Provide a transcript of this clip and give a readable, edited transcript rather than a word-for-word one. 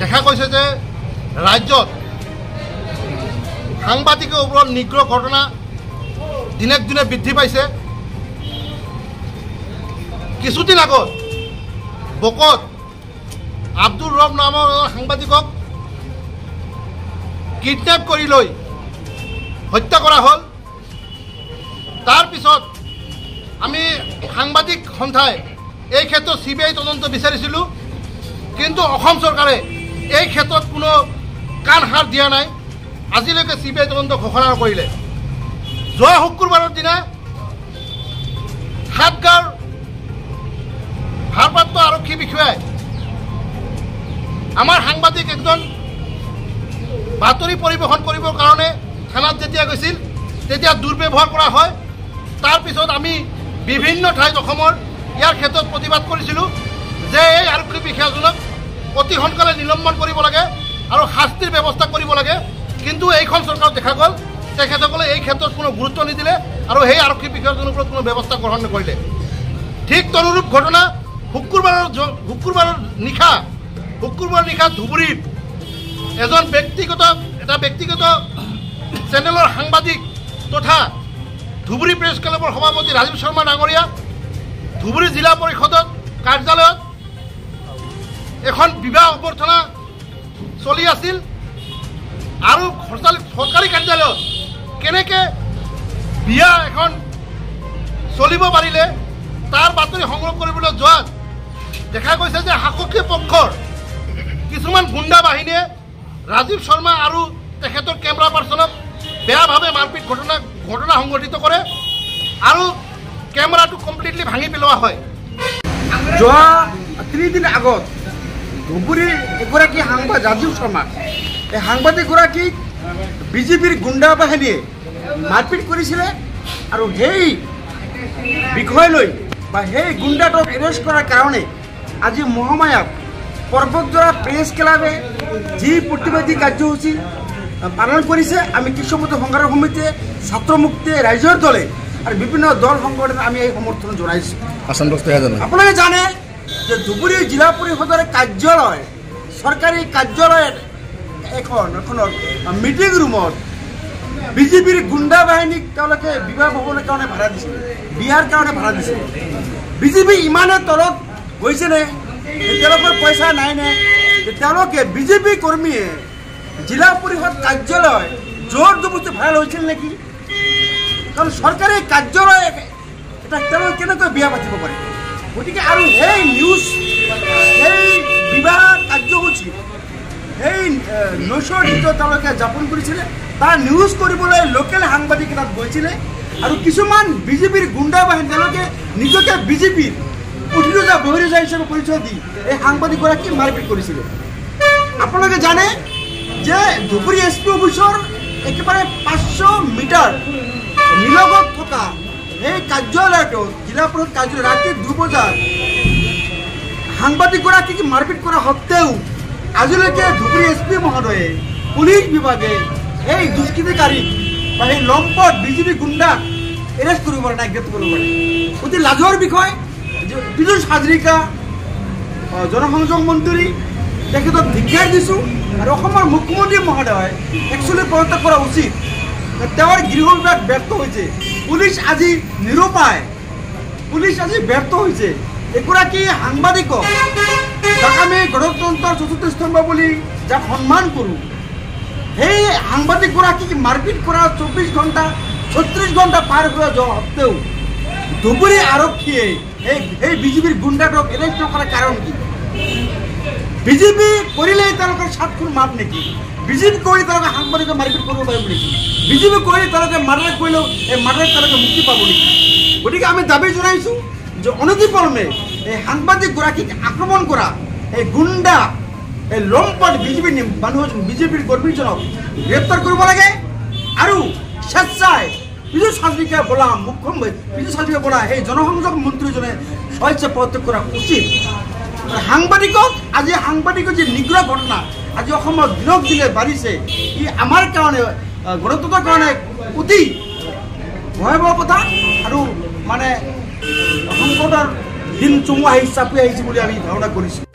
দেখা গৈছে যে ৰাজ্যত সাংবাদিকৰ ওপৰত নিগ্ৰহ ঘটনা দিনক দিনে বৃদ্ধি পাইছে। কিছুদিন আগত বকত আব্দুল ৰব নামৰ এজন সাংবাদিকক কিডনেপ কৰি লৈ হত্যা কৰা হ'ল। তাৰপিছত আমি সাংবাদিক সন্থাই এই ক্ষেত্ৰত CBI তদন্ত বিচাৰিছিলোঁ, কিন্তু অসম চৰকাৰে এই ক্ষেত্ৰত কোনো কাণ সাৰ দিয়া নাই। আজিলৈকে CBI তদন্ত ঘোষণা নকৰিলে। যোৱা শুক্ৰবাৰৰ দিনা সাতগাঁৱৰ ভাৰপ্ৰাপ্ত আৰক্ষী বিষয়াই আমাৰ সাংবাদিক একজন বাতৰি পৰিৱেশন কৰিবৰ কাৰণে থানাত যেতিয়া গৈছিল তেতিয়া দুৰ্ব্যৱহাৰ কৰা হয়। তাৰপিছত আমি বিভিন্ন ঠাইত অসমৰ ইয়াৰ ক্ষেত্ৰত প্ৰতিবাদ কৰিছিলোঁ যে এই আৰক্ষী বিষয়াজনক অতি সোনকালে নিলম্বন কৰিব লাগে আৰু শাস্তিৰ ব্যৱস্থা কৰিব লাগে। কিন্তু এইখন চৰকাৰত দেখা গ'ল তেখেতসকলে এই ক্ষেত্ৰত কোনো গুৰুত্ব নিদিলে আৰু সেই আৰক্ষী বিষয়াজনৰ ওপৰত কোনো ব্যৱস্থা গ্ৰহণ নকৰিলে। ঠিক তদৰূপ ঘটনা শুক্ৰবাৰৰ নিশা ধুবুৰীত এজন এটা ব্যক্তিগত চেনেলৰ সাংবাদিক তথা ধুবুৰী প্ৰেছ ক্লাবৰ সভাপতি ৰাজীৱ শৰ্মা ডাঙৰীয়া ধুবুৰী জিলা পৰিষদৰ কাৰ্যালয়ত এখন বিবাহ অভ্যৰ্থনা চলি আছিল আৰু চৰকাৰী কাৰ্যালয়ত কেনেকৈ বিয়া এখন চলিব পাৰিলে তাৰ বাতৰি সংগ্ৰহ কৰিবলৈ যোৱাত দেখা গৈছে যে শাসকীয় পক্ষৰ কিছুমান গুণ্ডা বাহিনীয়ে ৰাজীৱ শৰ্মা আৰু তেখেতৰ কেমেৰা পাৰ্চনক বেয়াভাৱে মাৰপিট ঘটনা সংঘটিত কৰে আৰু কেমেৰাটো কমপ্লিটলি ভাঙি পেলোৱা হয়। যোৱা 3 দিন আগত ধুবুৰীৰ এগৰাকী সাংবাদিক ৰাজীৱ শৰ্মা, এই সাংবাদিকগৰাকীক বিজেপিৰ গুণ্ডা বাহিনীয়ে মাৰপিট কৰিছিলে আৰু সেই বিষয় লৈ বা সেই গুণ্ডাটোক এৰেষ্ট কৰাৰ কাৰণে আজি মহামায়াত পৰ্বতজোৰা প্ৰেছ ক্লাবে যি প্ৰতিবাদী কাৰ্যসূচী পালন কৰিছে, আমি কৃষক সংগ্ৰাম সমিতিয়ে, ছাত্ৰ মুক্তিয়ে, ৰাইজৰ দলে আৰু বিভিন্ন দল সংগঠনে আমি এই সমৰ্থন জনাইছোঁ। আপোনালোকে জানে যে ধুবুৰী জিলা পৰিষদৰ কাৰ্যালয়, চৰকাৰী কাৰ্যালয়ৰ এখনৰ মিটিং ৰুমত বিজেপিৰ গুণ্ডা বাহিনীক তেওঁলোকে বিবাহ ভৱনৰ কাৰণে ভাড়া দিছিল, বিয়াৰ কাৰণে ভাড়া দিছিল। বিজেপি ইমানে তলত গৈছেনে, তেওঁলোকৰ পইচা নাই নে তেওঁলোকে বিজেপি কৰ্মীয়ে জিলা পৰিষদ কাৰ্যালয় জোৰ জবৰদস্তি ভাড়া লৈছিল নেকি? কাৰণ চৰকাৰী কাৰ্যালয় এটা তেওঁলোকে কেনেকৈ বিয়া পাতিব পাৰে? গতিকে আৰু সেই নিউজ, সেই বিবাহ কাৰ্যসূচী, সেই নৈশৰ যিটো তেওঁলোকে যাপন কৰিছিলে তাৰ নিউজ কৰিবলৈ লোকেল সাংবাদিক তাত গৈছিলে আৰু কিছুমান বিজেপিৰ গুণ্ডা বাহিনী তেওঁলোকে নিজকে বিজেপিৰ উঠি যোৱা বহি যোৱা হিচাপে পৰিচয় দি এই সাংবাদিকগৰাকী মাৰপিট কৰিছিলে। আপোনালোকে জানে যে ধুবুৰী এছ পি অফিচৰ একেবাৰে 500 মিটাৰ নিলগত থকা সেই কাৰ্যালয়টোত, জিলা পৰিষদ কাৰ্যালয়, ৰাতি 2 বজাত সাংবাদিকগৰাকীক মাৰপিট কৰা সত্ত্বেও আজিলৈকে ধুবুৰী এছ পি মহোদয়ে, পুলিচ বিভাগে সেই দুষ্কৃতিকাৰীক বা সেই লম্পট বিজেপি গুণ্ডাক এৰেষ্ট কৰিব পৰা নাই, গ্ৰেপ্তাৰ কৰিব পৰা নাই। অতি লাজৰ বিষয় যে পীযুষ হাজৰিকা জনসংযোগ মন্ত্ৰী, তেখেতক ধিক্কাৰ দিছোঁ আৰু অসমৰ মুখ্যমন্ত্ৰী মহোদয় একচুৱেলি পদত্যাগ কৰা উচিত। তেওঁৰ গৃহ বিভাগ ব্যৰ্থ হৈছে, পুলিচ আজি নিৰুপায়, পুলিচ আজি ব্যৰ্থ হৈছে। এগৰাকী সাংবাদিকক, যাক আমি গণতন্ত্ৰৰ চতুৰ্থ স্তম্ভ বুলি যাক সন্মান কৰোঁ, সেই সাংবাদিকগৰাকীক মাৰপিট কৰা 24 ঘণ্টা, 36 ঘণ্টা পাৰ হৈ যোৱা সত্ত্বেও ধুবুৰী আৰক্ষীয়ে সেই বিজেপিৰ গুণ্ডাটোক এৰেষ্ট নকৰাৰ কাৰণ কি? বিজেপি কৰিলেই তেওঁলোকৰ 7 খুন মাফ নেকি? বিজেপি কৰি তেওঁলোকে সাংবাদিকে মাৰপিট কৰিব পাৰিব নেকি? বিজেপি কৰি তেওঁলোকে মাৰ্ডাৰ কৰিলেও এই মাৰ্ডাৰ তেওঁলোকে মুক্তি পাব নেকি? গতিকে আমি দাবী জনাইছোঁ যে অনতিপলমে এই সাংবাদিকগৰাকীক আক্ৰমণ কৰা এই গুণ্ডা, এই লম্পট বিজেপি মানুহ, বিজেপিৰ কৰ্মীজনক গ্ৰেপ্তাৰ কৰিব লাগে আৰু স্বেচ্ছাই পীযুষ হাজৰিকা বোলা মুখ্যমন্ত্ৰী, পীযুষ হাজৰিকা বোলা সেই জনসংযোগ মন্ত্ৰীজনে স্বেচ্ছাই পদত্যাগ কৰা উচিত। সাংবাদিকক আজি সাংবাদিকৰ যি নিগ্ৰহ ঘটনা আজি অসমত দিনক দিনে বাঢ়িছে, ই আমাৰ কাৰণে, গণতন্ত্ৰৰ কাৰণে অতি ভয়াৱহ কথা আৰু মানে সংকটৰ দিন চমু আহি চাপি আহিছে বুলি আমি ধাৰণা কৰিছোঁ।